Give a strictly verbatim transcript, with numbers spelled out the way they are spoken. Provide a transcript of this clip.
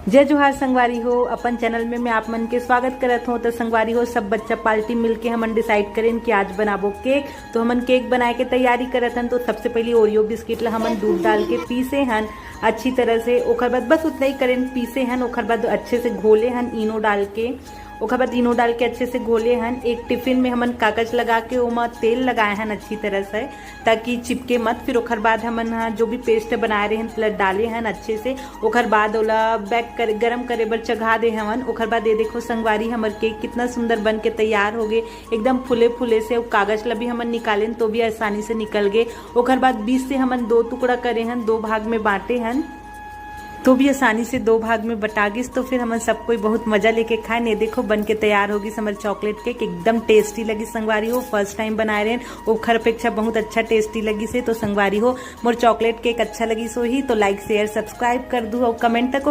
जय जोहार संगवारी हो, अपन चैनल में मैं आप मन के स्वागत करत हों। तो संगवारी हो, सब बच्चा पार्टी मिलके हमन डिसाइड करेन कि आज बनाबो केक। तो हमन केक बनाए के तैयारी करत हन। तो सबसे पहले ओरियो बिस्किट ला हमन दूध डाल के पीसे हन अच्छी तरह से। ओकर बाद बस उतना ही करेन, पीसे हन। ओकर बाद अच्छे से घोले हन इनो डाल के। ओकर बाद इनो डाल के अच्छे से घोले हन। एक टिफिन में हमन कागज लगा के ओमा तेल लगाए हन अच्छी तरह से, ताकि चिपके मत। फिर ओकर बाद हमन ह जो भी पेस्ट बनाए रहे हन, तेला डाले हन अच्छे से। ओकर बाद ओला बेक कर, गरम करे बर चघा दे हवन। ओकर बाद ये देखो संगवारी, हमर केक कितना सुंदर बन के तैयार हो गे, एकदम फूले फूले से। अउ कागज ला भी हमन निकालेन तो भी आसानी से निकल गे। ओकर बाद बीच से हमन दो टुकड़ा करे हन, दो भाग में बांटे हन, तो भी आसानी से दो भाग में बटा गिस। तो फिर हमन सब कोई बहुत मजा लेके खाएन। ये देखो बन के तैयार हो गिस हमर चॉकलेट केक, एकदम टेस्टी लगिस संगवारी हो। फर्स्ट टाइम बनाए रहेन, ओखर अपेक्षा बहुत अच्छा टेस्टी लगिस हे। तो संगवारी हो, मोर चॉकलेट केक अच्छा लगिस होही तो लाइक, शेयर, सब्सक्राइब कर दू अउ कमेंट तक